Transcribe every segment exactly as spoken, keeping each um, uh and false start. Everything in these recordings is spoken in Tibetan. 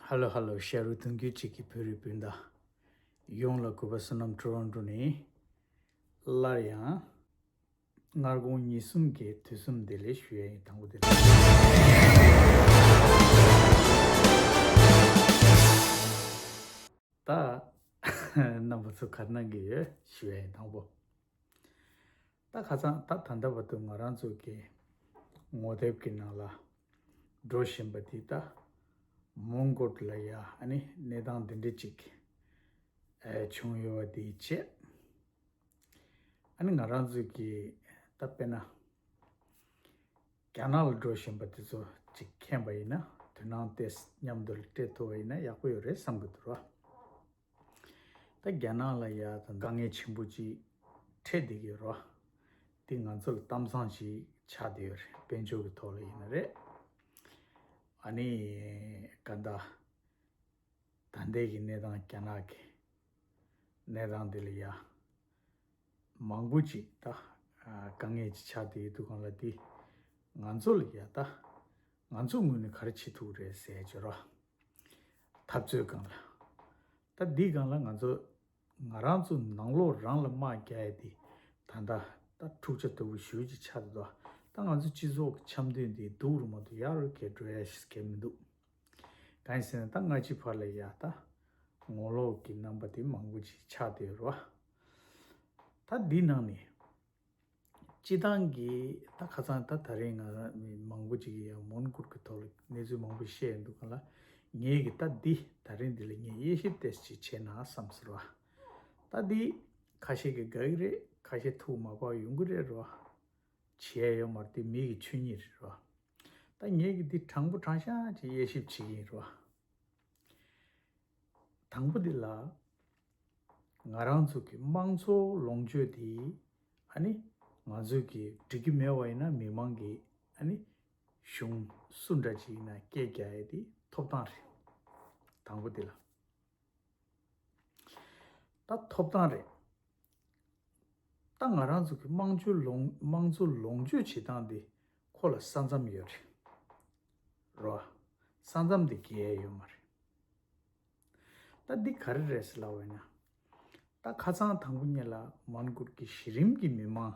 ཧ་ལོ་ཧ་ལོ། ཤ་རུ་དུང་རྒྱུད་གཅིག་གི་བོད་རིགས་སྤུན་ཟླ་ཡོངས་ལ་གུས་པ་བསོད་ནམས་ཊོ་རོན་ཊོ་ནས་སླར་ཡང་སྔ་དགོང་ཉིན་གསུམ་གྱི་དུས་གསུམ་བདེ་ལེགས་ཞུ་ཡ་ཡིན། དང་པོ་དེ་ལ། ད་རྣམ་པ་ཚོ་ག་རེ་གནང་གི་ཡོད་ཞུ་ཡ་ཡིན། དང་པོ། ད་ཁ་སང་ད་ད་ལྟ་བར་དུ་ང་རང་ཚོ་གི་ངོ་དེབ་ཀྱི་ནང་ལ་འགྲོ་བཞིན་པ་འདི་ད་མོན་གྷོ་ལ་ཡ་ཨ་ནི་གནས་སྟངས་འདི་འདྲ་ཅིག་ཨེ་བྱུང་ཡོད་པ་འདི་བྱས། ཨ་ནི་ང་རང་ཚོ་གི་ད་དཔེར་ན་རྒྱ་ནག་ལ་འགྲོ་བཞིན་པ་དེ་ཚོ་ཅིག་མཁྱེན་པ་ཡིན་ན། དོ་སྣང་ཏོག་ཙམ་མཉམ་དུ་ལ་སྤྲད་ཐུབ་པ་ཡིན་ན་ཡག་པོ་ཡོད་རེད་བསམ་གི་འདུག་རོ། ད་རྒྱ་ནག་ལ་ཡ་དང་དཀའ་ངལ་ཆེན་པོ་ཅིག་འཕྲད་བསྡད་ཀྱི་ཡོད་རོ། དེ་ང་ཚོ་ལ་གཏམ་བཟང་ཞིག་ཆགས་བསྡད་ཡོད་རེད། དཔལ་འབྱོར་གྱི་ཐོག་ལ་ཡིན་ན་རེད། ཨ་ནི་ག་འདྲ་ད་ལྟའི་གི་གནས་སྟངས་རྒྱ་ནག་གི་གནས་སྟངས་འདི་ལ་ཡ་མང་པོ་ཅིག་ད་དཀའ་ངལ་ཅིག་ཆགས་བསྡད་ཡོད་དུས་སྒང་ལ། འདི་ང་ཚོ་ལ་ཡ་ད་ང་ཚོ་ངོས་ནས་ག་རེ་བྱེད་ཐུབ་རེད་ཟེར་བྱས་རོ། འཐབ་རྩོད་སྒང་ལ། ད་འདི་སྒང་ལ་ང་ཚོ་ང་རང་ཚོ་ནང་ལོགས་རང་ལ་དམག་རྒྱག་ཡ་དེ་ད་ལྟ་ད་འཁྲུག་ཆ་དོད་པོ་ཞེ་པོ་ཅིག་ཆགས་འདུག་ད་ང་ཚོ་སྤྱི་ཚོགས་ཀྱི་འཆམ་མཐུན་དེ་སྡུག་རུ་མ་གཏོགས་ཡག་རུ་གས་འགྲོ་ཡ་ཞིག་གས་མི་འདུག་གང་ཡིན་ཟེར་ན་ད་སྔ་ཕྱི་བར་ལ་ཡ་ད་ངོ་ལོག་གི་རྣམ་པ་དེ་མང་པོ་ཅིག་ཆགས་བསྡད་ཡོད་རེད་བ། ད་འདི་ནང་ནས་སྤྱི་བཏང་གི་ད་ཁ་སང་ད་ད་རིང་ང་རང་མི་མང་པོ་ཅིག་གིས་ཡང་མོན་གྷོ་གི་ཐོག་ལ་གནས་ཚུལ་མང་པོ་བཤད་ཡོང་དུས་སྒང་ལ། ངས་གི་ད་འདི་ད་རིང་འདི་ལ་ངས་དབྱེ་ཞིབ་ཏོག་ཙམ་ཅིག་བྱས་ན་བསམ་ཟེར་བ། ད་འདི་ཁ་ཤས་ཀྱིས་དགའ་གི་རེད། ཁ་ཤས་ཐུགས་མ་བབས་ཡོང་གི་རེད་རོ། བྱས་ཡོད་མ་རེད། དེ་མི་གི་ཆོས་ཉིད་རེད་རོ། ད་ངས་གི་འདི་དྲང་པོ་དྲང་བཞག་ཅིག་དབྱེ་ཞིབ་བྱེད་ཀྱི་ཡིན་རོ། དང་པོ་འདི་ལ། ང་རང་ཚོ་གི་དམངས་གཙོ་ལོངས་སྤྱོད་དེ་ཨ་ནི་ང་ཚོ་གི་འགྲིག་གི་མེད་པ་ཡིན་ན་མི་མང་གི་ཨ་ནི་གཞུང་སུ་འདྲ་ཅིག་ཡིན་ན་སྐད་རྒྱག་ཡ་དེ་ཐོབ་ཐང་རེད། དང་པོ་འདི་ལ། ད་ཐོབ་ཐང་རེད། ད་ང་རང་ཚོ་གི་དམངས་གཙོ་ལོངས་དམངས་གཙོ་ལོངས་སྤྱོད་བྱེད་སྟངས་དེ་ཁོ་ལ་ས་མཚམས་ཡོད་རེད། རོ། ས་མཚམས་དེ་བརྒལ་ཡོད་མ་རེད། ད་འདི་ག་རེ་རེད་ཟེར་ལབ་པ་ཡིན་ན། ད་ཁ་སང་དང་པོ་ཉིད་ལ་མོན་གྷོ་གི་གཞི་རིམ་གྱི་མི་མང་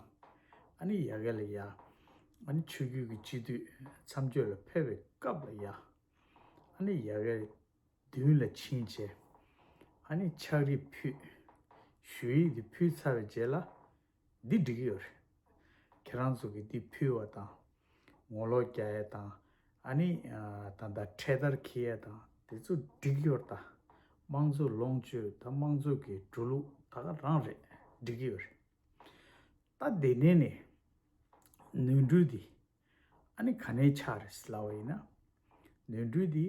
ཨ་ནི་ཡ་གི་ལ་ཡ་ཨ་ནི་ཆོས་བརྒྱུད་ཀྱི་སྤྱི་འཐུས་མཚམས་གཅོད་ལ་ཕེབས་པའི་སྐབས་ལ་ཡ་ཨ་ནི་ཡ་གི་མདུན་ལ་ཕྱིན་བྱས་ཨ་ནི་ཕྱག་བྲིས་ཕུལ། ཞུ་ཡིག་འདི་ཕུལ་ཚར་བའི་རྗེས་ལ་འདི་འགྲིག་གི་ཡོད་རེད། ཁྱེད་རང་ཚོ་གིས་འདི་ཕུལ་བ་དང་ངོ་ལོག་རྒྱག་ཡ་དང་ཨ་ནི་ད་ལྟ་འཕྲེད་དར་འཁྱེར་ཡ་དང་དེ་ཚོ་འགྲིག་གི་ཡོད་རེད། ད་དམངས་གཙོ་ལོངས་སྤྱོད་དང་དམངས་གཙོ་གི་འགྲོ་ལུགས་ད་ག་རང་རེད། འགྲིག་གི་ཡོད་རེད། ད་དེ་ནས་ནས་ནོར་འཁྲུལ་འདི་ཨ་ནི་ག་ནས་ཆགས་རེད་ལབ་པ་ཡིན་ན། ནོར་འཁྲུལ་འདི་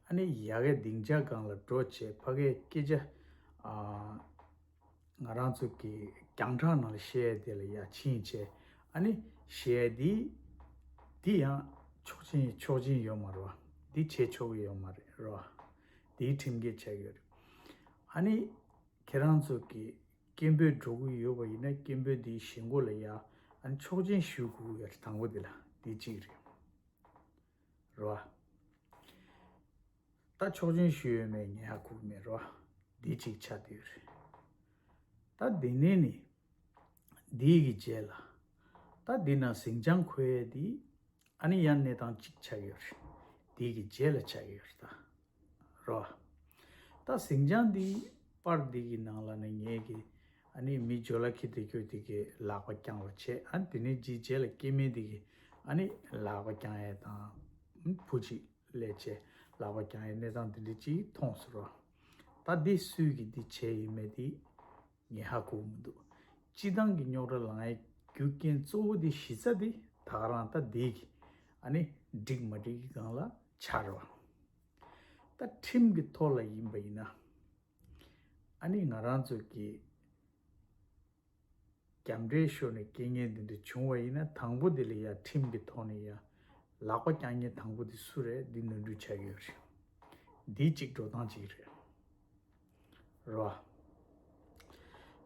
ཨ་ནི་ཡ་གི་སྡིངས་ཆ་སྒང་ལ་འགྲོ་བྱས་ཕ་གིའི་སྐད་ཆ་ཨ་ང་རང་ཚོ་གི་རྒྱང་བསྒྲགས་ནང་ལ་བཤད་ཡ་དེ་ལ་ཡ་ཕྱིན་བྱས་ཨ་ནི་བཤད་ཡ་འདི་འདི་ཡང་ཆོག་མཆན་ཆོག་མཆན་ཡོད་མ་རེད་བ། འདི་བྱེད་ཆོག་གི་ཡོད་མ་རེད་རོ། འདིའི་ཁྲིམས་འགལ་ཆགས་ཀྱི་ཡོད་རེད། ཨ་ནི་ཁྱེད་རང་ཚོ་གི་སྐད་འབོད་འགྲོ་གི་ཡོད་པ་ཡིན་ན་སྐད་འབོད་འདིའི་ཞེན་ཁོག་ལ་ཡ་ཨ་ནི་ཆོག་མཆན་ཞུ་དགོས་ཀྱི་ཡོད་རེད། དང་པོ་འདི་ལ་འདི་གཅིག་རེད་རོ། ད་ཆོག་མཆན་ཞུས་ཡོད་མེད་ངས་ཧ་གོ་གི་མེད་རོ། འདི་གཅིག་ཆགས་བསྡད་ཡོད་རེད། ད་འདི་ནས་ནི་འདི་གི་རྗེས་ལ་ད་འདི་ན་ཟིང་ཆ་འཁོར་ཡས་འདི་ཨ་ནི་ཡང་གནས་སྟངས་གཅིག་ཆགས་ཡོད་རེད། དེ་གི་རྗེས་ལ་ཆགས་ཡོད་རེད་ད། རོ། ད་ཟིང་ཆ་འདི་པར་འདི་གི་ནང་ལ་ནི་ངས་གི་ཨ་ནི་མི་ཇོ་ལ་ཁི་དེ་ཁྱོད་དེ་གི་ལག་པ་བརྐྱངས་པ་བྱས། ཨ་ནི་དེ་ནས་ཅིག་རྗེས་ལ་སྐྱེ་དམན་དེ་གི་ཨ་ནི་ལག་པ་བརྐྱང་ཡས་དང་བུ་གཅིག་ལས་བྱས་ལག་པ་བརྐྱང་ཡས་གནས་སྟངས་འདི་འདྲ་ཅིག་མཐོང་སོང་རོ། ད་འདི་སུས་གི་འདི་བྱས་ཡིན་མེད་དེ། ངས་ཧ་གོ་མི་འདུག་སྤྱི་བཏང་གི་རྙོག་དྲ་ལངས་ཡའི་རྒྱུ་རྐྱེན་གཙོ་བོ་དེ་གཞི་རྩ་དེ་ད་ག་རང་ད་དེ་གི་ཨ་ནི་འགྲིག་མ་འགྲིག་གི་སྒང་ལ་ཆགས་རེད་བ། ད་ཁྲིམས་ཀྱི་ཐོག་ལ་ཡིན་པ་ཡིན་ན་ཨ་ནི་ང་རང་ཚོ་གི་རྒྱབ་འདྲེ་ཤོར་ནས་རྐྱེན་ངན་འདི་འདྲ་བྱུང་བ་ཡིན་ན་དང་པོ་དེ་ལ་ཡ་ཁྲིམས་ཀྱི་ཐོག་ནས་ཡ་ལག་པ་བརྐྱང་མཁན་དང་པོ་དེ་སུ་རེད། འདི་ནོར་འཁྲུལ་ཆགས་ཀྱི་ཡོད་རེད། འདི་གཅིག་འགྲོ་སྟངས་གཅིག་རེད། རོ།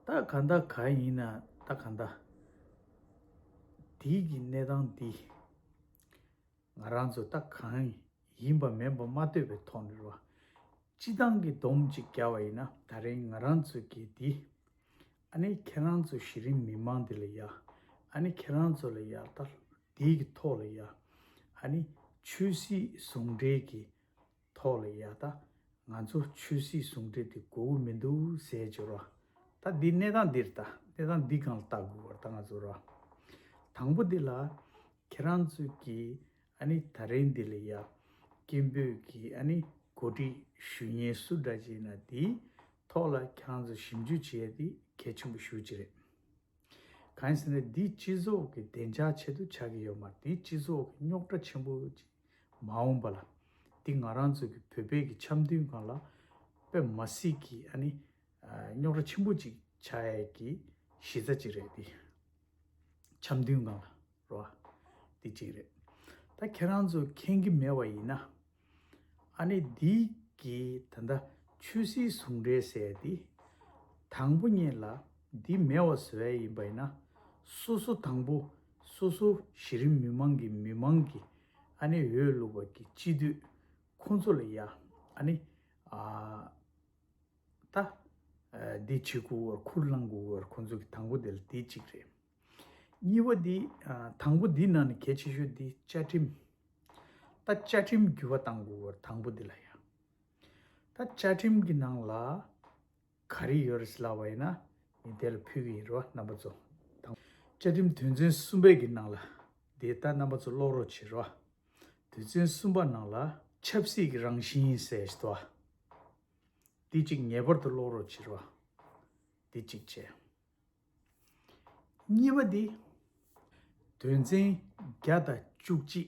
ད་ག་འདྲ་ག་ཡིན་ན་ད་ག་འདྲ། དེའི་གི་གནས་སྟངས་འདི་ང་རང་ཚོ་ད་གང་ཡིན་པ་མིན་པ་མ་ལྟོས་པའི་ཐོག་ནས་རོ། སྤྱི་བཏང་གི་སྡོམ་གཅིག་བརྒྱབ་པ་ཡིན་ན། ད་རིང་ང་རང་ཚོ་གིས་འདི་ཨ་ནི་ཁྱེད་རང་ཚོ་གཞི་རིམ་མི་མང་འདི་ལ་ཡ། ཨ་ནི་ཁྱེད་རང་ཚོ་ལ་ཡ། ད་འདི་གི་ཐོག་ལ་ཡ། ཨ་ནི་ཆོས་སྲིད་ཟུང་འབྲེལ་གྱི་ཐོག་ལ་ཡ། ད་ང་ཚོ་ཆོས་སྲིད་ཟུང་འབྲེལ་དེ་དགོས་ཀྱི་མི་འདུག་ཟེར་བྱས་རོ། ད་འདི་གནས་སྟངས་འདིར། ད་གནས་སྟངས་འདི་སྒང་ལ་ལྟ་དགོས་པར། ད་ང་ཚོ་རོ། དང་པོ་འདི་ལ་ཁྱེད་རང་ཚོ་གིས་ཨ་ནི་ད་རིང་འདི་ལ་ཡ་སྐད་འབོད་ཀྱི་ཨ་ནི་གོ་སྒྲིག་ཞུ་མཁན་སུ་འདྲ་ཅིག་ཡིན་ན། དེའི་ཐོག་ལ་ཁྱེད་རང་ཚོ་ཞིབ་འཇུག་བྱེད་ཡ་དེ་གལ་ཆེན་པོ་ཞེ་པོ་ཅིག་རེད། གང་ཡིན་ཟེར་ན་འདི་སྤྱི་ཚོགས་ཀྱི་བདེ་འཇགས་ཆེད་དུ་ཆགས་ཀྱི་ཡོད་མ་རེད། འདི་སྤྱི་ཚོགས་ཀྱི་རྙོག་དྲ་ཆེན་པོ་ཅིག་མ་འོངས་པ་ལ། འདི་ང་རང་ཚོ་གི་བོད་པའི་གི་འཆམ་མཐུན་སྒང་ལ་དཔེ་མི་སྲིད་ཀྱི་ཨ་ནི་རྙོག་དྲ་ཆེན་པོ་ཅིག་ཆགས་ཡ་གི་གཞི་རྩ་ཅིག་རེད། འདི་འཆམ་མཐུན་སྒང་ལ་རོ། འདི་གཅིག་རེད། ད་ཁྱེད་རང་ཚོ་མཁྱེན་གྱི་མེད་པ་ཡིན་ན། ཨ་ནི་འདི་གི་ད་ལྟ་ཆོས་སྲིད་ཟུང་འབྲེལ་ཟེར་ཡ་འདི། དང་པོ་ཉིད་ལ་འདི་མེད་པ་བཟོ་ཡ་ཡིན་པ་ཡིན་ན། སོ་སོ་དང་པོ་སོ་སོ་གཞི་རིམ་མི་མང་གི་མི་མང་གི་ཨ་ནི་འོས་བླུགས་པ་གི་སྤྱི་འཐུས་ཁོང་ཚོ་ལ་ཡ། ཨ་ནི་ཨ། ད་འདི་བྱེད་དགོས་པར། ཁུར་བླང་དགོས་པར། ཁོང་ཚོ་གི་དང་པོ་དེ་ལ་དེ་གཅིག་རེད། གཉིས་པ་འདི། དང་པོ་འདི་ནང་ནས་གལ་ཆེ་ཤོས་འདི་བཅའ་ཁྲིམས། ད་བཅའ་ཁྲིམས་འགྱུར་བ་གཏང་དགོས་པར། དང་པོ་འདི་ལ་ཡ། ད་བཅའ་ཁྲིམས་ཀྱི་ནང་ལ་ག་རེ་ཡོད་རེད་ལབ་པ་ཡིན་ན། ངས་དེ་ལ་ཕུལ་གྱི་ཡིན་རོ་རྣམ་པ་ཚོ། དང་། བཅའ་ཁྲིམས་དོན་ཚན་གསུམ་པའི་གི་ནང་ལ། དེ་ད་རྣམ་པ་ཚོ་ཀློག་རོགས་བྱེད་རོ། དོན་ཚན་གསུམ་པ་ནང་ལ་ཆབ་སྲིད་ཀྱི་རང་བཞིན་ཟེར་ཞིག་འདུག་བ། འདི་གཅིག་ངེས་པར་དུ་ཀློག་རོགས་བྱེད་རོགས། འདི་གཅིག་བྱས། གཉིས་པ་འདི། དོན་ཚན་བརྒྱ་དང་བཅུ་གཅིག་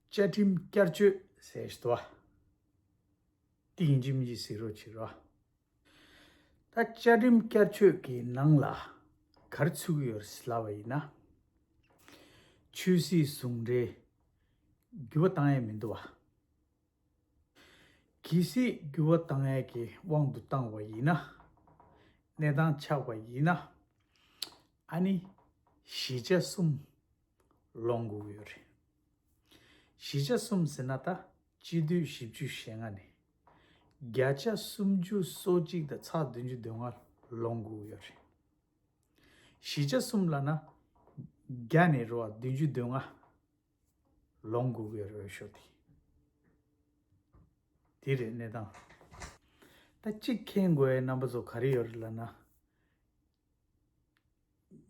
བཅའ་ཁྲིམས་བསྐྱར་བཅོས་ཟེར་ཞིག་འདུག་བ། འདི་ཡིན་གཅིག་མིན་གཅིག་གཟིགས་རོགས་བྱེད་རོགས། ད་བཅའ་ཁྲིམས་བསྐྱར་བཅོས་ཀྱི་ནང་ལ་ག་རེ་ཚུད་ཀྱི་ཡོད་རེད་ལབ་པ་ཡིན་ན། ཆོས་སྲིད་ཟུང་འབྲེལ་འགྱུར་བ་བཏང་ཡས་མི་འདུག་བ། གལ་སྲིད་འགྱུར་བ་བཏང་ཡས་ཀྱི་དབང་དུ་བཏང་བ་ཡིན་ན། གནས་སྟངས་ཆགས་པ་ཡིན་ན། ཨ་ནི་བཞི་ཆ་གསུམ་ལོངས་དགོས་ཀྱི་ཡོད་རེད། བཞི་ཆ་གསུམ་ཟེར་ན་ད་སྤྱི་འཐུས་བཞི་བཅུ་ཞེ་ལྔ་ནས་བརྒྱ་ཆ་སུམ་ཅུ་སོ་གཅིག་དང་ཚེག་བདུན་ཅུ་དོན་ལྔ་ལོངས་དགོས་ཀྱི་ཡོད་རེད། བཞི་ཆ་གསུམ་ལབ་ན་བརྒྱ་ནས་རོ། བདུན་ཅུ་དོན་ལྔ་ལོངས་དགོས་ཀྱི་ཡོད་རེད། འོས་ཤོག་དེ། དེ་རེད་གནས་སྟངས། ད་གཅིག་མཁྱེན་དགོས་ཡ་རྣམ་པ་ཚོ་ག་རེ་ཡོད་རེད་ལབ་ན།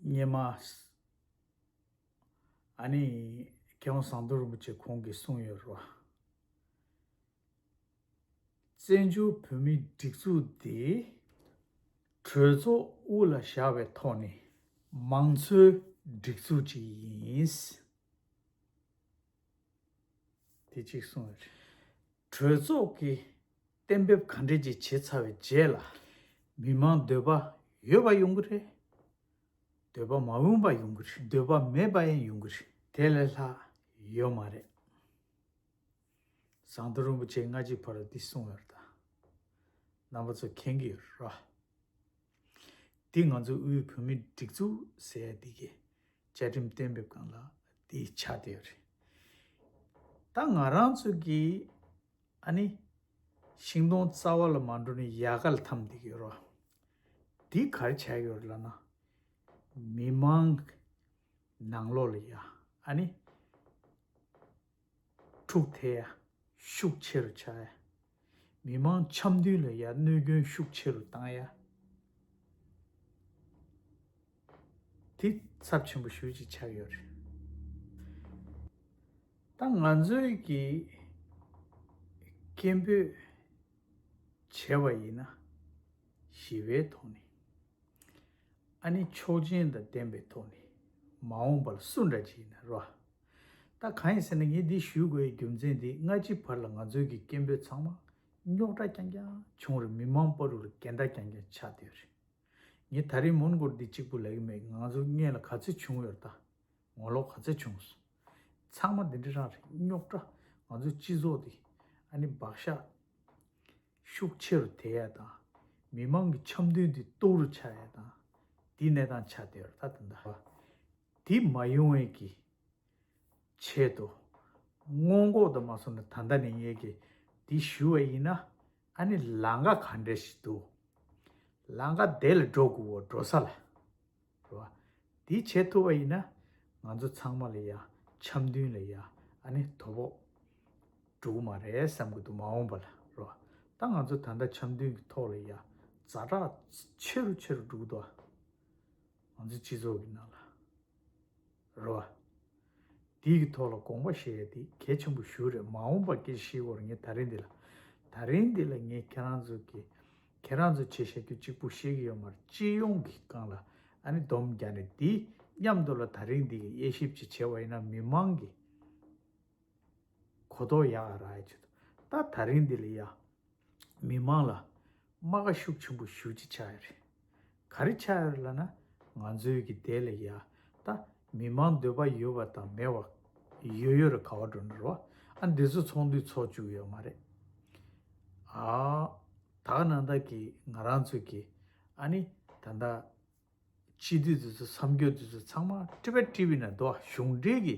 སྔོན་མ་ཨ་ནི་མཁས་དབང་ཟམ་གདོང་རིན་པོ་ཆེ་ཁོང་གིས་གསུངས་ཡོད་རེད་བ། བཙན་བྱོལ་བོད་མིའི་སྒྲིག་འཛུགས་འདི་གྲོས་ཚོགས་དབུ་ལ་བཞག་པའི་ཐོག་ནས་མང་གཙོའི་སྒྲིག་འཛུགས་ཅིག་ཡིན། དེ་གཅིག་གསུངས་ཡོད་རེད། གྲོས་ཚོགས་ཀྱིས་གཏན་འབེབས་ག་འདྲས་ཅིག་བྱས་ཚར་བའི་རྗེས་ལ། མི་མང་འདོད་པ་ཡོད་པ་ཡོང་གི་རེད། འདོད་པ་མ་ཡོང་པ་ཡོང་གི་རེད། འདོད་པ་མེད་པ་ཡང་ཡོང་གི་རེད། དེ་ལས་ལྷག་ཡོད་མ་རེད། ཟམ་གདོང་རིན་པོ་ཆེས་སྔ་ཕྱི་བར་ལ་འདི་གསུངས་ཡོད་རེད་ད། རྣམ་པ་ཚོ་མཁྱེན་གྱི་ཡོད་རེད་བ། འདི་ང་ཚོ་དབུས་བོད་མིའི་སྒྲིག་འཛུགས་ཟེར་ཡ་འདི་གི་བཅའ་ཁྲིམས་གཏན་འབེབས་སྒང་ལ་འདི་ཆགས་བསྡད་ཡོད་རེད། ད་ང་རང་ཚོ་གི་ཨ་ནི་ཤིང་སྡོང་རྩ་བ་ལ་མ་འགྲོ་ནས་ཡལ་ག་ལ་འཐམས་བསྡད་ཀྱི་ཡོད་རེད་བ། འདི་ག་རེ་བྱས་ཡོད་རེད་ལབ་ན། མི་མང་ནང་ལོགས་ལ་ཡ་ཨ་ནི་འཁྲུག་ཐེབས་ཡ། ཤུགས་ཆེ་རུ་ཆགས་ཡ། མི་མང་འཆམ་མཐུན་ལ་ཡ་གནོད་སྐྱོན་ཤུགས་ཆེ་རུ་བཏང་ཡ། དེ་ཚབས་ཆེན་པོ་ཞེ་པོ་ཅིག་ཆགས་ཡོད་རེད། ད་ང་ཚོའི་གི་སྐད་འབོད་བྱས་པ་ཡིན་ན། ཞི་བའི་ཐོག་ནས། ཨ་ནི་ཆོག་མཆན་དང་ལྡན་པའི་ཐོག་ནས་མ་འོངས་པ་ལ་སུ་འདྲ་ཅིག་ཡིན་ན་རོ། ད་གང་ཡིན་ཟེར་ན། ངས་འདི་ཞུ་དགོས་པའི་རྒྱུ་མཚན་འདི། སྔ་ཕྱི་བར་ལ་ང་ཚོའི་གི་སྐད་འབོད་ཚང་མ་རྙོག་དྲ་རྐྱང་རྐྱང་བྱུང་རེད། མི་མང་བར་དུ་འགལ་ཟླ་རྐྱང་རྐྱང་ཆགས་བསྡད་ཡོད་རེད། ངས་ད་རེས་མོན་གྷོར་འདི་གཅིག་པུ་ལབ་ཀྱི་མེད། ང་ཚོ་སྔོན་ལ་ག་ཚོད་བྱུང་ཡོད་རེད། ད་ངོ་ལོག་ག་ཚོད་བྱུང་སོང་། ཚང་མ་འདི་འདྲ་རང་རེད། རྙོག་དྲ། ང་ཚོའི་སྤྱི་ཚོགས་འདི་ཨ་ནི་བག་ཆགས་ཤུགས་ཆེ་རུ་དེད་ཡ་དང་། མི་མང་གི་འཆམ་མཐུན་དེ་སྟོར་རུ་ཆགས་ཡ་དང་། དེའི་གནས་སྟངས་ཆགས་བསྡད་ཡོད་རེད་ད་ད་ལྟ། དེ་མ་ཡོང་བའི་གི་ཆེད་དུ། སྔོན་འགོག་དང་མ་སོང་ན། ད་ལྟ་ནས་ངས་ཀྱི་ འདི་ཞུ་བ་ཡིན་ན་ཨ་ནི་ལམ་ཁ་ག་འདྲ་ཞིག་འདུག་ལམ་ཁ་དེ་ལ་འགྲོ་དགོས་པ་འགྲོ་ས་ལ། རེད་བ། འདི་བྱེད་ཐུབ་པ་ཡིན་ན་ང་ཚོ་ཚང་མ་ལ་ཡ་འཆམ་མཐུན་ལ་ཡ་ཨ་ནི་དོ་ཕོག་འགྲོ་གི་མ་རེད་བསམ་གི་འདུག་མ་འོངས་པ་ལ་རེད་བ། ད་ང་ཚོ་ད་ལྟ་འཆམ་མཐུན་གྱི་ཐོག་ལ་ཡ་ཛ་དྲག་ཆེ་རུ་ཆེ་རུ་འགྲོ་གི་འདུག་ང་ཚོ་སྤྱི་ཚོགས་ཀྱི་ནང་ལ། རེད་བ། དེའི་གི་ཐོག་ལ་དགོངས་པ་བཞེས་ཡ་དེ་གལ་ཆེན་པོ་ཞིག་རེད། མ་འོངས་པ་སྐད་ཆ་བཤད་དགོས་རེད། ངས་ད་རིང་འདི་ལ། ད་རིང་འདི་ལ་ངས་ཁྱེད་རང་ཚོ་གི། ཁྱེད་རང་ཚོ་བྱས་བཞག་རྒྱུ་གཅིག་པུ་བཤད་ཀྱི་ཡོད་མ་རེད། སྤྱི་ཡོངས་ཀྱི་སྒང་ལ་ཨ་ནི་སྡོམ་རྒྱག་ནས་འདི་མཉམ་དུ་ལ་ད་རིང་འདི་གི་དབྱེ་ཞིབ་ཅིག་བྱས་པ་ཡིན་ན་མི་མང་གི་གོ་རྟོགས་ཡག་རག་ཡ་ཆེད་དུ། ད་ད་རིང་འདི་ལ་ཡ། མི་མང་ལ་རྨ་ཁ་ཤུགས་ཆེན་པོ་ཞེ་ཅིག་ཆགས་ཡོད་རེད། ག་རེ་ཆགས་ཡོད་རེད་ལབ་ན། ང་ཚོའི་གི་དེ་ལ་ཡ་ད་མི་མང་འདོད་པ་ཡོད་པ་དང་མེད་པ་ཡོད་ཡོད་རེད། ག་བ་འགྲོ་ན་རེད་བ། ཨ་འདི་ཚོ་ཚོགས་འདུ་ཚོགས་བཅུག་ཡོད་མ་རེད། ཨ་ད་ག་ནང་ད་གི་ང་རང་ཚོ་གི་ཨ་ནི་ད་ད། སྤྱི་འཐུས་དེ་ཚོ་མཚམས་སྦྱོར་དེ་ཚོ་ཚང་མ་ཀྲི་བེ་ཀྲི་བི་ན་འདུག་བ། གཞུང་འབྲེལ་གྱི་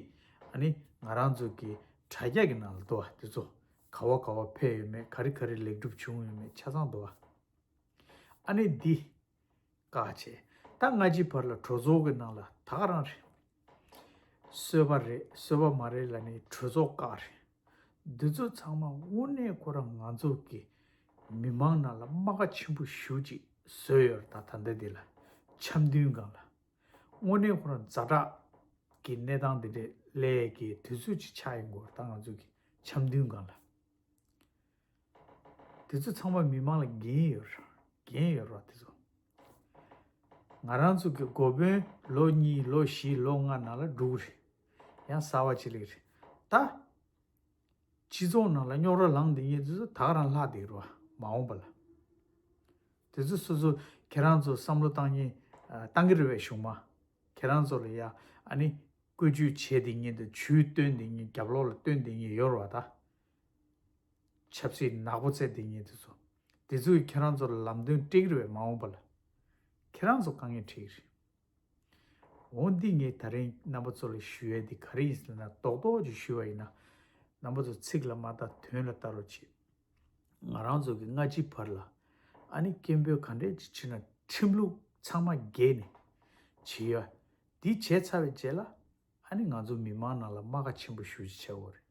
ཨ་ནི་ང་རང་ཚོ་གི་དྲ་རྒྱ་གི་ནང་ལ་འདུག་བ། དེ་ཚོ་ག་བ་ག་བ་ཕེབས་ཡོད་མེད། ག་རེ་ག་རེ་ལེགས་གྲུབ་བྱུང་ཡོད་མེད་ཆ་ཚང་འདུག་བ། ཨ་ནི་འདི་བཀག་བྱས། ད་སྔ་ཕྱི་བར་ལ་གྲོས་ཚོགས་ཀྱི་ནང་ལ་ད་ག་རང་རེད། གསོལ་བ་རེད་གསོལ་བ་མ་རེད་ལབ་ནས་གྲོས་ཚོགས་བཀག་རེད། འདི་ཚོ་ཚང་མ་དངོས་གནས་ཁོ་རང་ང་ཚོ་གི་མི་མང་ནང་ལ་རྨ་ཁ་ཆེན་པོ་ཞེ་ཅིག་བཟོས་ཡོད་རེད། ད་ད་ལྟ་འདི་ལ་འཆམ་མཐུན་སྒང་ལ་དངོས་གནས་ཁོ་རང་ཛ་དྲག་གི་གནས་སྟངས་འདི་འདྲས་སླེབས་ཀྱི་དུས་ཚོད་ཅིག་ཆགས་ཡོང་གི་ཡོད་རེད། ད་ང་ཚོ་གི་འཆམ་མཐུན་སྒང་ལ། དེ་ཚོ་ཚང་མ་མི་མང་ལ་འགན་ཡོད་རེད། འགན་ཡོད་རེད་དེ་ཚོ། ང་རང་ཚོ་གི་འགོ་དཔོན་ལོ་གཉིས་ལོ་བཞི་ལོ་ལྔ་ནང་ལ་འགྲོ་གི་རེད། ཡང་གསར་པ་ཅིག་སླེབས་རེད། ད་སྤྱི་ཚོགས་ནང་ལ་རྙོག་དྲ་ལངས་བསྡད་མཁན་དེ་ཚོ་ད་ག་རང་ལྷག་བསྡད་རེད་བ། མ་འོངས་པ་ལ། དེ་ཚོ་སོ་སོ་ཁྱེད་རང་ཚོ་བསམ་བློ་བཏང་མཁན་བཏང་གི་རེད་པས་གཞུང་མ། ཁྱེད་རང་ཚོ་ལ་ཡ་ཨ་ནི་བཀོད་ཇུས་བྱས་བསྡད་མཁན་དང་ཇུས་བཏོན་བསྡད་མཁན་རྒྱབ་ལོགས་ལ་བཏོན་བསྡད་མཁན་ཡོད་རེད་བ་ད། ཆབ་སྲིད་ནག་པོ་རྩེད་དེ་ཉིད་དེ་ཚོ། དེ་ཚོས་ཁྱེད་རང་ཚོ་ལ་ལམ་སྟོན་སྤྲད་ཀྱི་རེད་པས་མ་འོངས་པ་ལ། ཁྱེད་རང་ཚོ་དཀའ་ངལ་འཕྲད་ཀྱི་རེད། འོ་འདི་ངས་ད་རིང་རྣམ་པ་ཚོ་ལ་ཞུ་ཡས་འདི་ག་རེ་ཡིན་ཟེར་ན་རྡོག་རྡོག་ཅིག་ཞུ་བ་ཡིན་ན། རྣམ་པ་ཚོ་ཚིག་ལ་མ་ལྟ་དོན་ལ་ལྟ་རོགས་བྱེད། ང་རང་ཚོ་གི་སྔ་ཕྱི་བར་ལ་ཨ་ནི་སྐད་འབོད་ག་འདྲས་ཅིག་བྱས་ན་ཁྲིམས་ལུགས་ཚང་མ་འགལ་ནས་བྱེད་ཡ། འདི་བྱས་ཚར་བའི་རྗེས་ལ་ཨ་ནི་ང་ཚོ་མི་མང་ནང་ལ་རྨ་ཁ་ཆེན་པོ་ཞེ་ཅིག་ཆགས་ཡོད་རེད།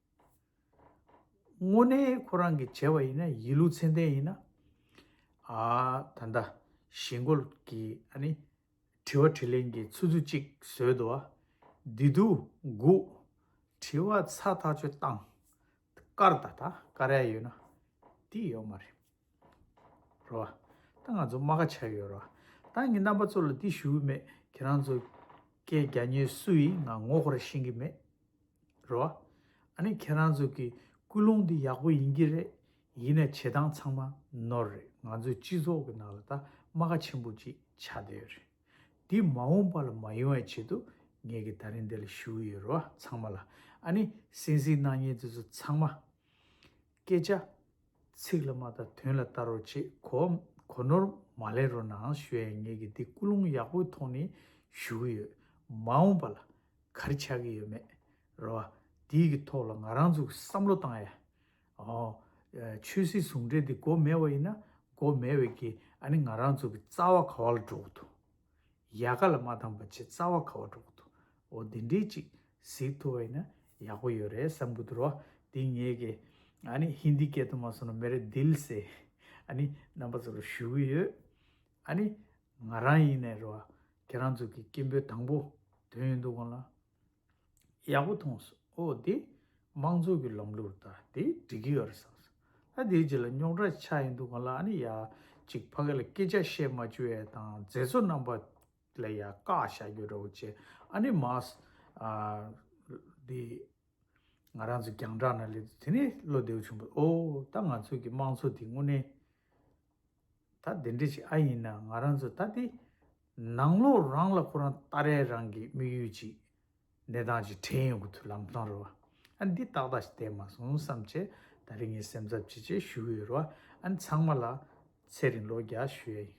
དངོས་གནས་ཁོ་རང་གིས་བྱས་པ་ཡིན་ན་ཡིན་ལུགས་མཚན་ལྡན་ཡིན་ན། ཨ་ད་ལྟ་གཞིས་འགོ་གི་ཨ་ནི་དྲི་བ་དྲིས་ལན་གྱི་ཆུ་ཚོད་གཅིག་བཟོས་འདུག་བ། བདེ་སྡུག་སྒུག་དྲི་བ་ཚ་ཐག་ཆོད་བཏང་། བཀར་ད་ད་བཀར་ཡ་ཡོད་ན་དེ་ཡོད་མ་རེད། རོ། ད་ང་ཚོ་རྨ་ཁ་ཆགས་ཡོད་རོ། ད་ངས་རྣམ་པ་ཚོ་ལ་འདི་ཞུ་གི་མེད། ཁྱེད་རང་ཚོ་སྐད་རྒྱག་མཁན་སུ་ཡིན་ང་ངོ་ཁོ་ར་ཤེས་ཀྱི་མེད། རོ། ཨ་ནི་ཁྱེད་རང་ཚོ་གི་ཀུན་སློང་འདི་ཡག་པོ་ཡིན་གྱི་རེད། ཡིན་ན་བྱེད་སྟངས་ཚང་མ་ནོར་རེད། ང་ཚོའི་སྤྱི་ཚོགས་ཀྱི་ནང་ལ་ད་རྨ་ཁ་ཆེན་པོ་ཅིག་ཆགས་བསྡད་ཡོད་རེད། འདི་མ་འོངས་པ་ལ་མ་ཡོང་བའི་ཆེད་དུ་ངས་ཀྱི་ད་རིང་འདི་ལ་ཞུ་གི་ཡོད་རོ། ཚང་མ་ལ་ཨ་ནི་གསན་གཟིགས་གནང་མཁན་དེ་ཚོ་ཚང་མ། སྐད་ཆ་ཚིག་ལ་མ་ལྟ་དོན་ལ་ལྟ་རོགས་བྱེད། གོ་གོ་ནོར་མ་ལེན་རོགས་གནང་ཞུ་ཡས་ངེད་ཀྱི་འདི་ཀུན་སློང་ཡག་པོའི་ཐོག་ནས་ཞུ་གི་ཡོད། མ་འོངས་པ་ལ་ག་རེ་ཆགས་ཀྱི་ཡོད་མེད་རོ། འདིའི་གི་ཐོག་ལ་ང་རང་ཚོ་གི་བསམ་བློ་བཏང་ཡ། ཨོ། ཆོས་སྲིད་ཟུང་འབྲེལ་འདི་དགོས་མེད་པ་ཡིན་ན་དགོས་མེད་པའི་གི་ཨ་ནི་ང་རང་ཚོ་གི་རྩ་བ་ག་བ་ལ་འགྲོ་གི་འདུག་ཡལ་ག་ལ་མ་ཐང་པ་བྱས་རྩ་བ་ག་བ་འགྲོ་གི་འདུག་འོ་འདི་འདྲས་ཅིག་གཟིགས་ཐུབ་པ་ཡིན་ན་ཡག་པོ་ཡོད་རེད་བསམ་གི་འདུག་རོ། འདི་ངས་ཀྱི་ཨ་ནི་ཧིན་དི་སྐད་དུ་མ་སོང་ན་མེ་རེ་དིལ་སེ་ཨ་ནི་རྣམ་པ་ཚོ་ལ་ཞུ་གི་ཡོད། ཨ་ནི་ང་རང་ཡིན་ནའི་རོ། ཁྱེད་རང་ཚོ་གི་སྐད་འབོད་དང་པོ་དོན་ཡོད་འདུག་གང་ལ། ཡག་པོ་མཐོང་སོང་། ཨོ་དེ་དམངས་གཙོ་གི་ལམ་ལུགས་ད་དེ་འགྲིག་གི་ཡོད་རེད་བསམ་སོང་། ད་དེའི་རྗེས་ལ་རྙོག་དྲ་ཆགས་ཡིན་འདུག་ག་ལ་ཨ་ནི་ཡ་ཅིག་ཕ་གི་ལ་སྐད་ཆ་བཤད་མ་བཅུག་ཡས་དང་མཛད་གཙོ་རྣམ་པ་ལ་ཡ་བཀག་བཞག་རྒྱུ་འདྲ་བོ་བྱས་ཨ་ནི་མ་ཨ་དེ་ང་རང་ཚོ་རྒྱང་བསྒྲགས་ནང་སླེབས་དུས་དེ་ནས་བློ་བདེ་བོ་བྱུང་བ། ཨོ་ད་ང་ཚོ་གི་དམངས་གཙོ་དེ་དངོས་གནས། ད་དེ་འདྲ་ཞིག་ཨ་ཡིན་ན་ང་རང་ཚོ་ད་དེ་ནང་ལོགས་རང་ལ་ཁོ་རང་ལྟ་རེ་རང་གི་དམིགས་ཡུལ་ཅིག་གནས་སྟངས་ཅིག་དྲན་ཡོང་གི་འདུག་ལམ་སང་རེད་བ། ཨ་འདི་ཏག་ཏག་ཞིག་བསྡད་མ་སོང་བསམ་བྱས་ད་རེས་ངས་སེམས་འཚབ་བྱེད་བྱས་ཞུ་གི་ཡོད་རེད་བ། ཨ་ཚང་མ་ལ་ཚེ་རིང་ལོ་བརྒྱ་ཞུ་ཡ་ཡིན།